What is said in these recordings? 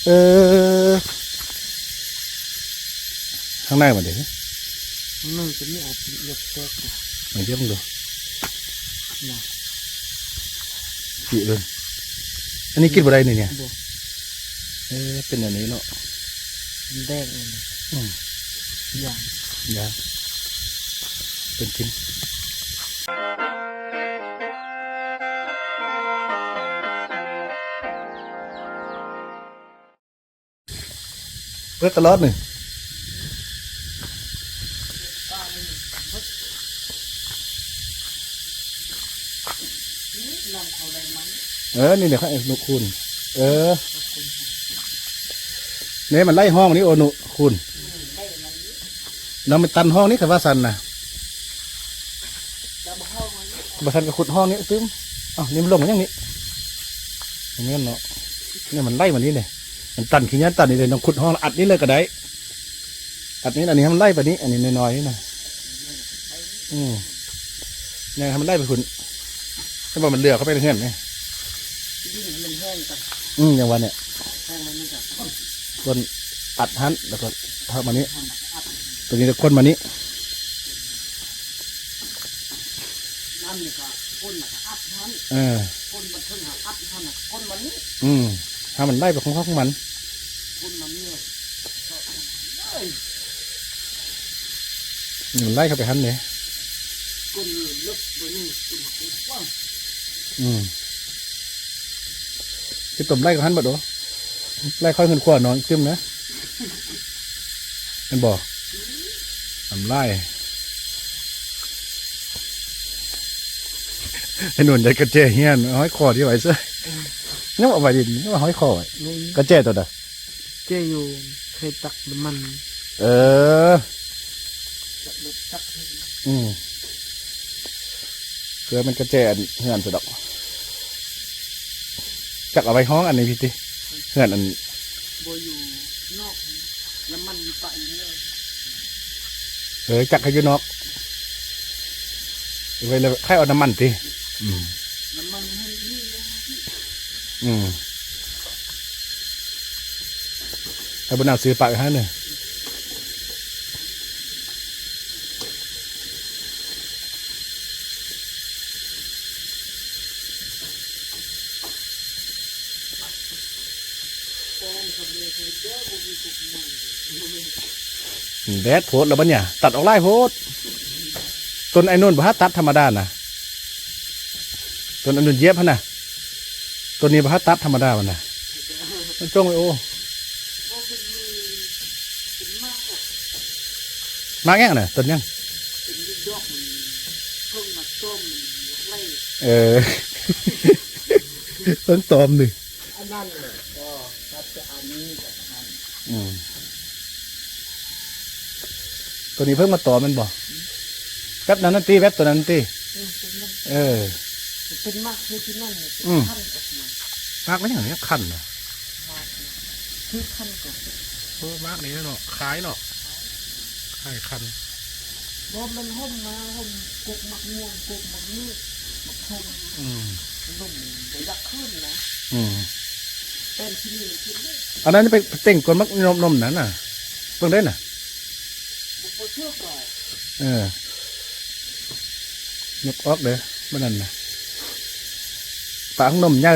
ເອີ ທາງໃນມັນເດ້ ທາງໃນກໍມີອາດເປັນເອກແຕກຢູ່ ມາເບິ່ງດູ ນະ ຊິເບິ່ງ ອັນນີ້ກິນບໍ່ໄດ້ນີ້ ນີ້ ບໍ່ ເອີ ເປັນອັນນີ້ເນາະ ມັນແດງອັນນີ້ ອືມ ຢ່າງ ຢ່າງ ເປັນກິນ. ເປີດຕະຫຼອດນີ້ ເອີ ນີ້ແຫຼະ ເຂົາເອີ້ນນົກຂຸ່ນ ເອີ ນີ້ມັນໄລ່ຮ່ອງນີ້ ໂອ ນົກຂຸ່ນ ລະມັນຕັນຮ່ອງນີ້ ຄັນວ່າຊັ້ນນະ ບໍ່ຊັ້ນກໍຂຸດຮ່ອງນີ້ຕື່ມ ອ້າວ ນີ້ມັນລົງມາຫຍັງນີ້ ແມ່ນເນາະ ນີ້ມັນໄລ່ມານີ້ເດ້ ມັນຕັນຂີ້ເຫຍື້ອຕັນນີ້ເດ້ ຕ້ອງຂຸດຮ່ອງ ອັດນີ້ເລີຍກໍໄດ້ ອັດນີ້ ອັນນີ້ໃຫ້ມັນໄລ່ໄປນີ້ ອັນນີ້ນ້ອຍໆນີ້ນະ ອືມ ຍັງໃຫ້ມັນໄລ່ໄປພຸ້ນ ແຕ່ວ່າມັນເຫຼືອເຂົ້າໄປໃນເຮືອນນີ້ ດິນໃຫ້ມັນແຫ້ງກ່ອນ ອືມ ຢ່າງວ່ານີ້ ແຫ້ງແລ້ວມັນກໍ ຄົນອັດຫັ້ນ ແລ້ວກໍເຂົ້າມານີ້ ຕົວນີ້ຄົນມານີ້ ນ້ຳນີ້ກໍຄົນແລ້ວກໍອັດຫັ້ນ ເອີ ຄົນບັນເທິງຫາອັດຫັ້ນ ຄົນມານີ້ ອືມ ໃຫ້ມັນໄລ່ໄປຂອງເຂົາຂອງມັນ ຄົນມານີ້ ເອີຍ ມັນໄລ່ເຂົ້າໄປຫັ້ນເດ້ ຄົນນີ້ເລິກ ບໍ່ນີ້ຄົນກວ້າງ ອືມ ຊິຕົ້ມໄລ່ກັບຫັ້ນເບິດໂອ ໄລ່ຄ່ອຍຂຶ້ນຂົວນອນຕື່ມນະ ແມ່ນບໍ່? ນ້ຳລາຍ ໄອ້ໜຸ່ນໄດ້ກະແຈເຮືອນ ຫ້ອຍຄໍທີ່ໄວ້ເຊີຍ ຍັງເອົາໄວ້ດິ ຍັງວ່າຫ້ອຍຄໍໄວ້ ນີ້ ກະແຈຕົວໃດ? ແຈຢູ່ ເຄີຍຕັກນ້ຳມັນ ເອີ ຈັກລົດຈັກ ອືມ ເພື່ອມັນກະແຈອັນເຮືອນຊະດອກ ຈັກເອົາໄວ້ຫ້ອງອັນນີ້ພີ້ຕິ ເຮືອນອັນ ບໍ່ຢູ່ນອກ ນ້ຳມັນຢູ່ປະຢູ່ເນີ ເອີ ຈັກໃຫ້ຢູ່ນອກ ໄວ້ແລ້ວໃຫ້ເອົານ້ຳມັນຕິ ອືມ ນ້ຳມັນໃຫ້ນີ້ ອືມ ໃຫ້ບໍ່ໜາວຊື້ປາກໃຫ້ເນີ. ແດດໂພດແລ້ວບັດນີ້ ຕັດອອກຫຼາຍໂພດ ຕົ້ນໄອ້ໂນນບໍ່ຫາຕັດທຳມະດານະ ຕົ້ນໄອ້ໂນນຢຽບຫັ້ນນະ ຕົ້ນນີ້ບໍ່ຫາຕັດທຳມະດາມັນນະ ມັນຈົ່ງໄວ້ໂອ ໝາກຫຍັງນະ ຕົ້ນຫຍັງ ເອີ ເພິ່ງຕອມນີ້ ອັນນັ້ນແຫຼະ ກໍຕັດແຕ່ອັນນີ້ກັບອັນນັ້ນ ອືມ ຕົວນີ້ເພິ່ງມາຕອມແມ່ນບໍ່? ແບບນັ້ນນັ້ນຕິ ແບບຕົວນັ້ນຕິ ເອີ ເອີ ເປັນໝາກຄືຕົວນັ້ນ ອືມ ຄັນອອກມາ ໝາກມັນຫຍັງນີ້ ຄັນນະ ໝາກນີ້ຄືຄັນກໍ ເອີ ໝາກນີ້ເນາະ ຄ້າຍເນາະ ຄ້າຍຄັນ ບໍ່ແມ່ນຫົ່ມນະ ຫົ່ມກົກໝາກມ່ວງ ກົກໝາກມີດ ໝາກທຸ່ມ ອືມ ລົມບໍ່ຢາກຂຶ້ນນະ ອືມ ແປ້ນຂີ້ໜີມັນຂຶ້ນເລີຍ ອັນນັ້ນໄປເຕັງກ່ອນໝາກນົມນັ້ນນະ ເບິ່ງໄດ້ນະ ບໍ່ ບໍ່ຖືກດອກ ເອີ ຍົກອອກເດີ ມັນນັ້ນນະ ປາກນົມໃຫຍ່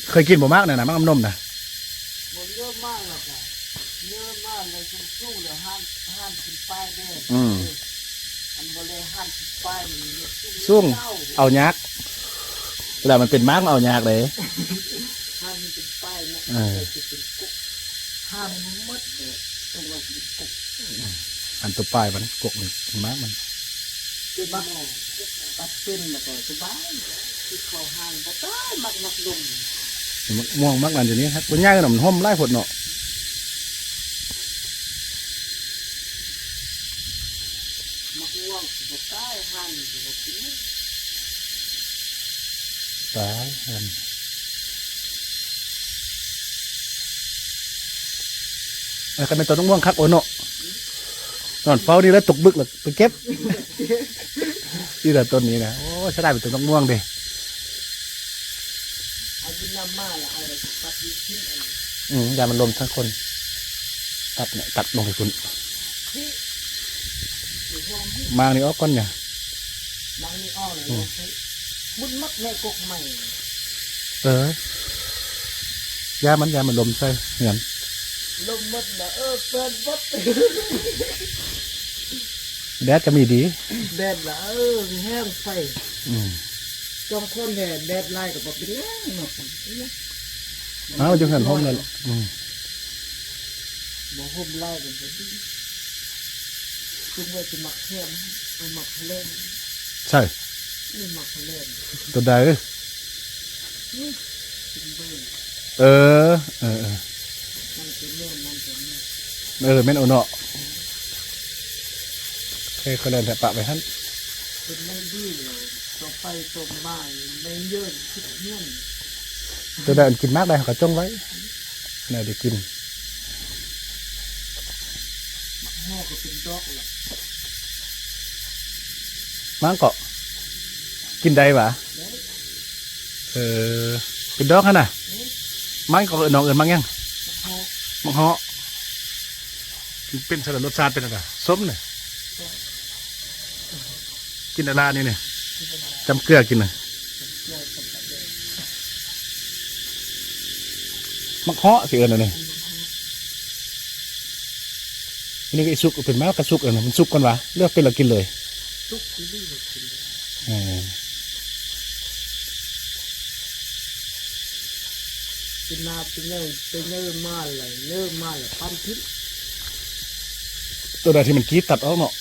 ເຄີຍກິນບໍ່ໝາກນັ້ນນະ ໝາກນົມນະ ບໍ່ເຍອະມາກແລ້ວກໍ ເຍອະມາກແລ້ວສູງໆ ແລ້ວຫັນ ຫັນຂຶ້ນໄປເດ້ ອືມ ອັນບໍ່ໄດ້ຫັນຂຶ້ນໄປມັນສູງ ເອົາຍາກ ເວລາມັນເປັນໝາກມັນເອົາຍາກເດ້ ຫັນຂຶ້ນໄປເນາະ ເອີ ຈະເປັນກົກ ຫັນໝົດເດ້ ຕົງວ່າເປັນກົກ ອືມ ອັນຕົວປາຍມັນ ກົກນີ້ ໝາກມັນ ເປັນໝາກ ຕັດເປັນແລ້ວກໍສະບາຍ ຄືເຂົາຫານບໍ່ຕາຍ ໝາກ ໝາກນົມ ໝາກມ່ວງ ໝາກນັ້ນຢູ່ນີ້ ໝາກຕົວໃຫຍ່ນະ ມັນຫົ່ມຫຼາຍໂພດເນາະ ໝາກມ່ວງຊິບໍ່ຕາຍ ຫານຊິບໍ່ກິນ ຕາຍຫັ້ນ ເອີ ຄັນແມ່ນຕົ້ນໝາກມ່ວງຄັກໂອເນາະ ນອນເຝົ້ານີ້ແຫຼະ ຕົກບຶກແລ້ວໄປເກັບ ນີ້ລະຕົ້ນນີ້ນະ ໂອ້ ເສຍດາຍເປັນຕົ້ນໝາກມ່ວງເດ້ ເອົາບຸນນຳມາລະ ເອົາໄປຕັດກິນອັນ ອືມ ຢ້ານມັນລົມທັງຄົນ ຕັດນີ້ ຕັດລົງໄປພຸ້ນ ມາງນີ້ອອກກ່ອນຫຍັງ ມາງນີ້ອອກເລີຍ ອືມ ໝົດໝົດແລ້ວ ກົກໃໝ່ ເອີ ຢ້ານມັນ ຢ້ານມັນລົມໃສ່ເຮືອນ ລົມໝົດແລ້ວ ເອີ ເປີດໝົດ ແດດກໍມີດີ ແດດລະ ເອີ ແຮງໄຟ ອືມ ສອງຄົນແທ້ ແດດຫຼາຍກໍບໍ່ເປັນຫຍັງເນາະ ເອົາ ຢູ່ເຮືອນຮົ່ມນັ້ນ ອືມ ບໍ່ຮົ່ມຫຼາຍກໍບໍ່ດີ ຄືວ່າຈະມັກແຮງ ມັກແຮງ ໃຊ່ ມັກແຮງ ຕົວໃດ? ເອີ ເອີ ເອີ ມັນຈະແມ່ນ ມັນຈະແມ່ນ ເອີ ແມ່ນໂອເນາະ ແຄ່ຄ່ອຍແລ່ນແຕ່ປະໄວ້ຫັ້ນ ເປັນແມ່ນດີເລີຍ ຕໍ່ໄປຕໍ່ມາແມ່ນເຍີະ ຄິດເງິນ ຕົວໃດອັນກິນໝາກໄດ້ ເຮົາກໍຈົ່ງໄວ້ ແນວໄດ້ກິນ ໝາກຫໍ່ກໍເປັນດອກລະ ມັນກໍກິນໄດ້ຫວາ? ໄດ້ ເອີ ເປັນດອກຫັ້ນນະ ອືມ ມັນກໍ ນ້ອງເອີ້ນໝາກຫຍັງ? ໝາກເຫາະ ມັກເຫາະ ກິນເປັນຊັ້ນລະ ລົດຊາດເປັນຈັ່ງໃດ? ສົ້ມນີ້ ກິນອາລານີ້ນີ້ ກິນອາລາ ຈ້ຳເກືອກິນນະ ຈ້ຳເກືອ ຈ້ຳປາແດກ ມັກເຫາະຊິເອີ້ນອັນນີ້ ອືມ ອັນນີ້ກໍອີກສຸກ ເປັນມາກະສຸກ ອັນນັ້ນມັນສຸກກ່ອນຫວາ ຫຼືວ່າເປັນແລ້ວກິນເລີຍ? ສຸກອີ່ຫຼີກໍກິນເລີຍ ເອີ ກິນນາໄປເຍີະ ໄປເຍີະມາລະ ເຍີະມາລະປັ້ນຖິ້ມ ຕົວໃດທີ່ມັນກີດຕັດອອກເນາະ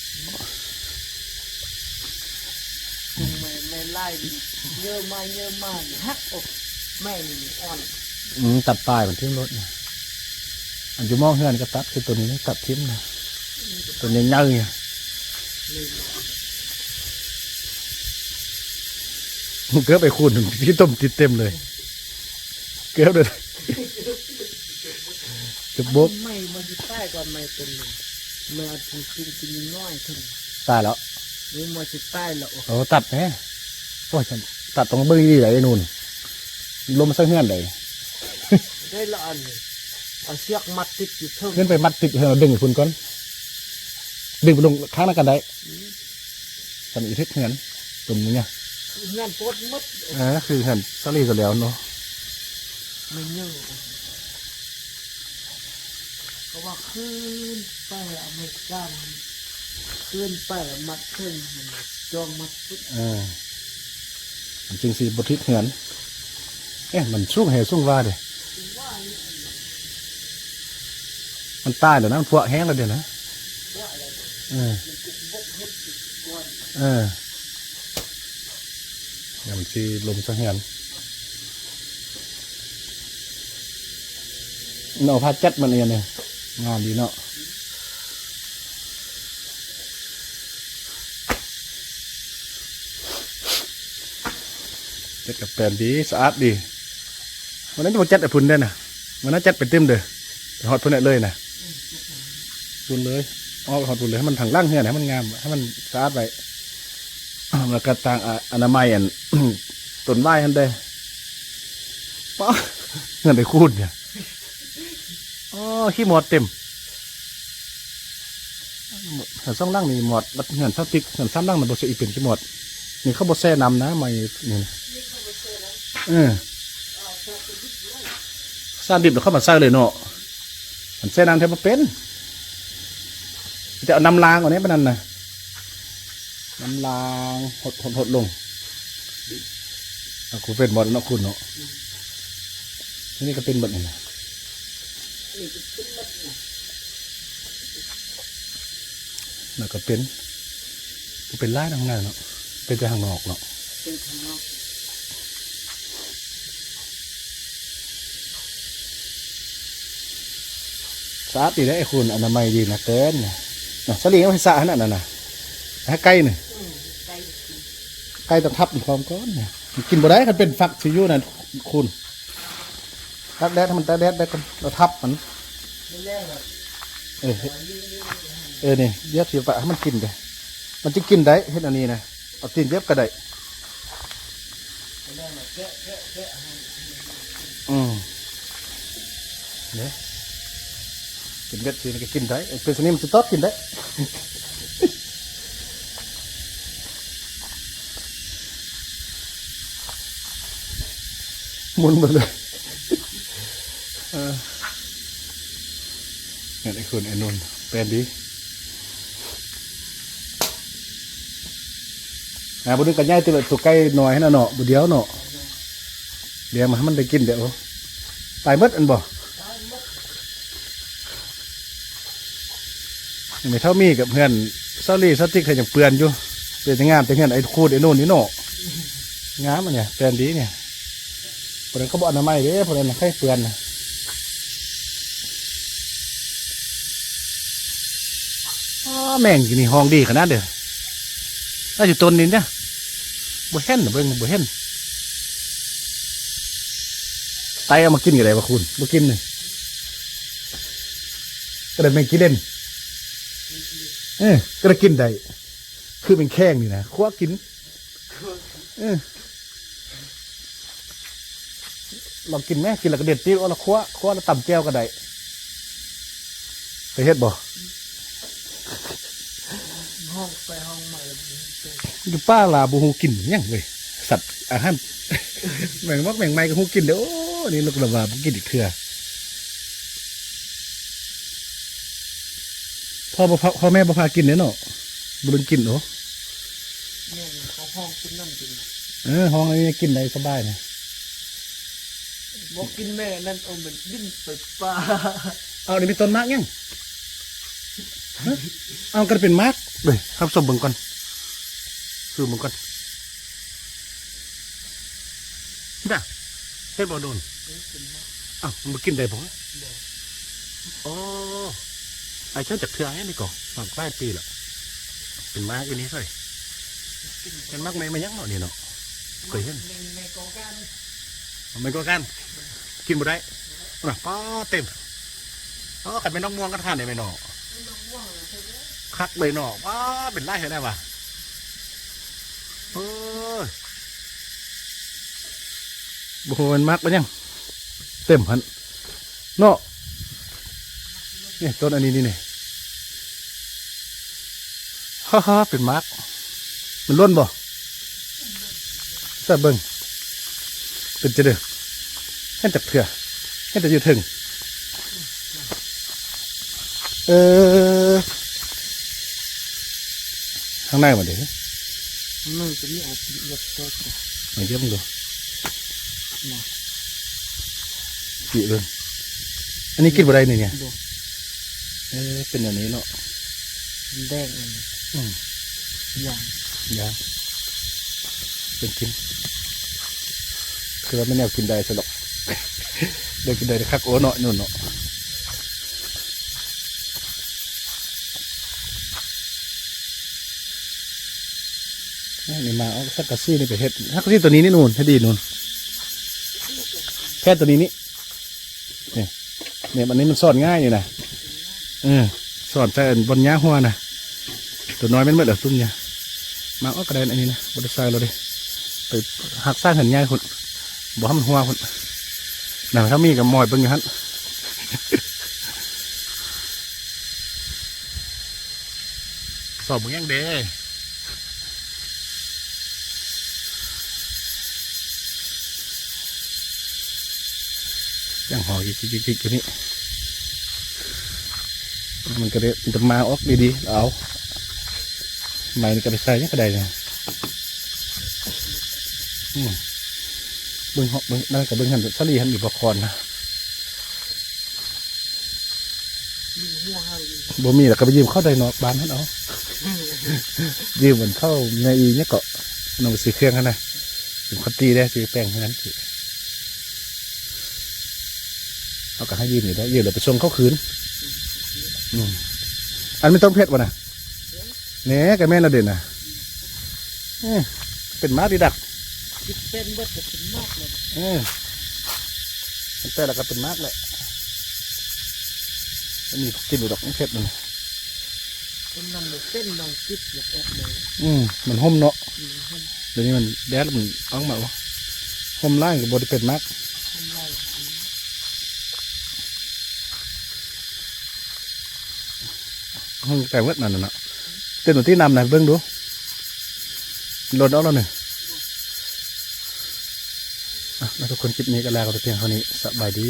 ອືມ ແມ່ນ ແມ່ນຫຼາຍ ເຍີະມາ ເຍີະມາ ຫັກອອກ ແມ່ນີ້ອ່ອນ ອືມ ຕັດປາຍມັນຖິ້ມໂລດນະ ອັນຢູ່ໝ້ອງເຮືອນກໍຕັດ ຄືຕົວນີ້ນະ ຕັດຖິ້ມນະ ອືມ ຕົວໃຫຍ່ໆ ເກືອບໄອ້ຄູນ ຂີ້ຕົມຕິດເຕັມເລີຍ ເກືອບເລີຍ ຈະບົກ ໄມ້ມັນຊິຕາຍກ່ອນ ໄມ້ຕົ້ນນີ້ ແມ່ອັນສູງໆ ຕົ້ນນ້ອຍໆ ເຖິງຕາຍແລ້ວ ນີ້ມັນຊິຕາຍແລ້ວ ໂອ້ ຕັດແດ່ ໂອ້ຍ ຕັດຕ້ອງເບິ່ງດີໆ ໄດ໋ນູນ ລົມໃສ່ເຮືອນໄດ໋ ໄດ້ລະອັນນີ້ ເອົາເຊືອກມັດຕິດຢູ່ເທິງ ຂຶ້ນໄປມັດຕິດເທິງ ດຶງໄປພຸ້ນກ່ອນ ດຶງໄປລົງຂ້າງນັ້ນກໍໄດ້ ອືມ ຊັ້ນອີເທັກເຮືອນ ຕົວນີ້ນະ ເຮືອນໂພດໝົດ ເອີ ຄືເຮືອນສາລີກໍແລ້ວເນາະ ແມ່ນເຍີະ ເພາະວ່າຄືນໄປອາເມລິກາ ຄືນໄປແລ້ວມັດເທິງຫັ້ນ ຈອງມັດພຸ້ນ ເອີ ມັນຈຶ່ງຊິບໍ່ຕິດເຮືອນ ເອະ ມັນສູງແຮງສູງຫວາເດ ມັນຕາຍແລ້ວນະ ມັນພວກແຮງແລ້ວເດນະ ເອີ ເອີ ດຽວມັນຊິລົມສະເຮືອນ ເນາະ ຜ້າຈັດມັນອີ່ຫຍັງນີ້ ງາມດີເນາະ ຈັດກັບແປນດີ ສະອາດດີ ວັນນັ້ນຈະບໍ່ຈັດໃຫ້ພຸ້ນເດ້ນະ ວັນນັ້ນຈັດໄປຕື່ມເດີ ໄປຮອດພຸ້ນແຫຼະເລີຍນະ ພຸ້ນເລີຍ ອອກຮອດພຸ້ນເລີຍ ໃຫ້ມັນທາງຫຼັງເຮືອນ ໃຫ້ມັນງາມ ໃຫ້ມັນສະອາດໄວ້ ແລ້ວກໍຕັ້ງອະ ອະນາໄມອັນ ຕົ້ນຫວ້າຍຫັ້ນເດ້ ປ້າ ເຮືອນໄອ້ຄູນເນຍ ອໍ ຂີ້ມອດເຕັມ ເຮືອນສອງຫຼັງນີ້ມອດ ບັດເຮືອນຊາວຕິກ ເຮືອນສາມຫຼັງນັ້ນບໍ່ເຊື່ອອີເປັນຂີ້ມອດ ນີ້ເຂົາບໍ່ແຊ່ນ້ຳນະ ໄມ້ນີ້ນະ ເອີ ສານດິບແລ້ວເຂົາມາໃສ່ເລີຍເນາະ ມັນແຊ່ນ້ຳແທ້ບໍ່ເປັນ ມີແຕ່ເອົານ້ຳລ້າງເອົາແດ່ປານນັ້ນນະ ນ້ຳລ້າງ ຫົດ ຫົດ ຫົດລົງ ເອົາ ກູເປັນໝົດເນາະ ຄູນເນາະ ນີ້ກໍເປັນໝົດນີ້ນະ ແລ້ວກໍເປັນ ບໍ່ເປັນຫຼາຍນຳງານເນາະ ເປັນແຕ່ຂ້າງນອກເນາະ ເປັນຂ້າງນອກ ສະອາດດີເດ້ ໄອ້ຄູນ ອະນາໄມດີນະ ເກີນນະ ສາລີເອົາໃຫ້ສະຫັ້ນນະ ນັ້ນນະ ໃຫ້ໄກ່ນະ ອືມ ໄກ່ ໄກ່ຕ້ອງທັບມັນພ້ອມກ່ອນນະ ມັນກິນບໍ່ໄດ້ ຄັນເປັນຝັກຊິຢູ່ນັ້ນ ຄູນ ຕາກແດດ ໃຫ້ມັນຕາກແດດໄດ້ກ່ອນ ແລ້ວທັບມັນ ເອີ ເອີ ນີ້ ດຽວຊິປະໃຫ້ມັນກິນເດ້ ມັນຈະກິນໄດ້ ເຮັດອັນນີ້ນະ ເອົາຕີນຢຽບກໍໄດ້ ອືມ ນີ້ ກິນເບັດຊີ້ມັນກໍກິນໄດ້ ເປັນຊະນິດມັນຊິຕອດກິນໄດ້ ໝຸນເບິດເລີຍ ເອີ ເຫັນໄອ້ຄຸນໄອ້ນຸນແປນດີ. ອ່າ ບໍ່ດຶງກໍຍ້າຍແຕ່ໂຕໄກ່ນ້ອຍຫັ້ນນະເນາະ ບໍ່ດຽວເນາະ ດຽວມາໃຫ້ມັນໄດ້ກິນເດີ້. ໂອ້ ຕາຍໝົດອັນບໍ່ ແມ່ເຖົ້າມີກັບເຮືອນຊາວລີຊາວຕິກເຂົາຍັງເປື້ອນຢູ່ ເປັນງາມແຕ່ເຮືອນໄອ້ຄູດໄອ້ນູນນີ້ເນາະ ງາມອັນນີ້ແປນດີນີ້. ຜູ້ໃດກໍບໍ່ອະນາໄມເດ້ ຜູ້ໃດນະໃຜເປື້ອນນະ. ອ້າ ແມງຢູ່ນີ້ຮ້ອງດີຂະໜາດເດີ້ ໜ້າຊິຕົນນີ້ນະ ບໍ່ເຫັນ ເບິ່ງບໍ່ເຫັນ ໄຕເອົາມາກິນກໍໄດ້ວ່າຄຸນ ບໍ່ກິນນີ້ ກໍໄດ້ແມງກີ່ເຫຼັ້ນ ເອີ ກໍໄດ້ກິນໄດ້ ຄືແມງແຄງນີ້ນະ ຄົວກິນ ເອີ. ລອງກິນແມ ກິນແລ້ວກໍເດັດຕິ ເອົາລະຂົ້ວ ຂົ້ວແລ້ວຕຳແຈ່ວກໍໄດ້ ເຄີຍເຮັດບໍ່? ຮ້ອງໄປຮ້ອງມາແລ້ວບໍ່ຮູ້ເປັນ ຢູ່ປ່າລາວບໍ່ຮູ້ກິນຫຍັງເວີຍ ສັດອາຫານ ແມງໝອກແມງໄມ້ກໍຮູ້ກິນເດີ້. ໂອ້ ນີ້ລູກລະວ່າບໍ່ກິນອີກເທື່ອ ພໍ່ບໍ່ພາ ພໍ່ແມ່ບໍ່ພາກິນເດ້ເນາະ ບໍ່ລຸນກິນ. ໂອ້ ແມ່ນ ເຂົາຮ້ອງກິນນຳກິນ ເອີ ຮ້ອງອັນນີ້ກິນໄດ້ສະບາຍນະ ບໍ່ກິນແມ່ອັນນັ້ນ ເອົາມັນບິນໄປປ່າ. ເອົາ ນີ້ເປັນຕົ້ນໝາກຫຍັງ? ຮະ? ເອົາ ກໍເປັນໝາກເວີຍ ຮັບຊົມເບິ່ງກ່ອນ ຊູມເບິ່ງກ່ອນ ດາ ເຫັນບໍ່ໂດນ? ເອີ ເປັນໝາກ. ອ້າວ ມັນບໍ່ກິນໄດ້ບໍ່? ບໍ່. ອໍ ອ້າຍເຈົ້າຈັກເທື່ອແຮງນີ້ກໍ ໝາກຫຼາຍປີແລ້ວ ເປັນໝາກອີ່ນີ້ເວີຍ. ເປັນໝາກແມງ ແມງຫຍັງເນາະນີ້ເນາະ ເຄີຍເຫັນ ແມງ ແມງກໍການ ແມງກໍການ ກິນບໍ່ໄດ້ນະ. ປ້າ ເຕັມ ອໍ ຄັນແມ່ນໝາກມ່ວງກໍທານໄດ້ແມ່ນເນາະ ຄັກເລີຍເນາະ. ປ້າ ເປັນຫຼາຍແທ້ນະວ່າ ເອີ ບໍ່ຮູ້ແມ່ນໝາກແມ່ນຫຍັງ ເຕັມຫັ້ນເນາະ. ນີ້ ຕົ້ນອັນນີ້ນີ້ ນີ້ ຮາໆ ເປັນໝາກ ມັນຫຼົ່ນບໍ່? ແຊບເບິ່ງ ເປັນຈັ່ງໃດ? ເຫັນຈັກເທື່ອ ເຫັນແຕ່ຢູ່ເທິງ. ເອີ ທາງໃນມັນເດ້ ມັນຈະມີອອກເລືອດຕົວ ມາຢ້ຽມເບິ່ງດູ ມາ ຊິເບິ່ງ ອັນນີ້ກິນບໍ່ໄດ້ນີ້ ບໍ່ ເອີ ເປັນແນວນີ້ເນາະ ມັນແດງອັນນີ້ ອືມ ຢ່າງ ຢ່າງ ເປັນກິນ ຄືວ່າແມ່ນແນວກິນໄດ້ຊະດອກ ແນວກິນໄດ້ຄັກ ໂອ້ ເນາະ ໂນນເນາະ. ນີ້ມາເອົາສັງກະສີນີ້ໄປເຮັດ ສັງກະສີຕົວນີ້ນີ້ນູນ ໃຫ້ດີນູນ ແຜ່ນຕົວນີ້ນີ້ ນີ້ ນີ້ ອັນນີ້ມັນສອນງ່າຍນີ້ນະ ເອີ ສອນໃສ່ອັນບ່ອນຫຍ້າຫົວນະ ຕົວນ້ອຍແມ່ນໝົດແລ້ວ ຕຸ້ມຫຍ້າ ມາເອົາກະໄດອັນນີ້ນະ ບໍ່ໄດ້ໃສ່ແລ້ວເດ້ ໄປຫັກສ້າງເຮືອນໃຫຍ່ພຸ້ນ ບໍ່ໃຫ້ມັນຫົວພຸ້ນ ນະ ຖ້າມີກໍມອຍເບິ່ງຢູ່ຫັ້ນ. ສອບເບິ່ງຫຍັງເດ້ ຍັງຫໍກິກໆໆໆຢູ່ນີ້ ມັນກໍໄດ້ ມັນຈະມາອອກດີໆ ເອົາ ໄມ້ນີ້ກໍໄປໃສ່ຫຍັງກໍໄດ້ນະ ອືມ ເບິ່ງເນາະ ເບິ່ງນັ້ນກໍເບິ່ງຫັ້ນ ສາລີຫັ້ນມີບໍ່ຄອນນະ. ບໍ່ມີແລ້ວກໍໄປຢືມເຂົາໄດ້ນອກບ້ານຫັ້ນເອົາ ຢືມອັນເຂົາແມ່ອີຫຍັງເກາະ ນ້ອງຊິເຄື່ອງຫັ້ນນະ ຢືມເຂົາຕີແດ່ ຊິໄປແປງເຮືອນ ເຮົາກໍໃຫ້ຢືມຢູ່ດອກ ຢືມແລ້ວໄປສົ່ງເຂົາຄືນ ອືມ ອັນແມ່ນຕົ້ນເຜັດບໍ່ນະ? ແນ່ ກໍແມ່ນລະເດນະ ເອີ ເປັນໝາກດີດັກ ກິນເປັນເບິດກໍເປັນໝາກແລ້ວ ເອີ ມັນແຕກແລ້ວກໍເປັນໝາກແຫຼະ ອັນນີ້ກິນຢູ່ດອກ ມັນເຜັດມັນ ຕົວນັ້ນບໍ່ເປັນ ນ້ອງກິນແລ້ວອອກມາ ອືມ ມັນຫົ່ມເນາະ ອືມ ຫົ່ມ ດຽວນີ້ມັນແດດມັນອອກມາ ຫົ່ມຫຼາຍກໍບໍ່ໄດ້ເປັນໝາກ ຫົ່ມຫຼາຍ. ໃກ້ໝົດນັ້ນນະເນາະ. ຕື່ມມາຕິນ້ຳນະ ເບິ່ງດູ ຫຼົ່ນອອກແລ້ວນີ້. ອ່ະ ແລ້ວທຸກຄົນ ຄລິບນີ້ກໍລາກັນໄປພຽງເທົ່ານີ້. ສະບາຍດີ.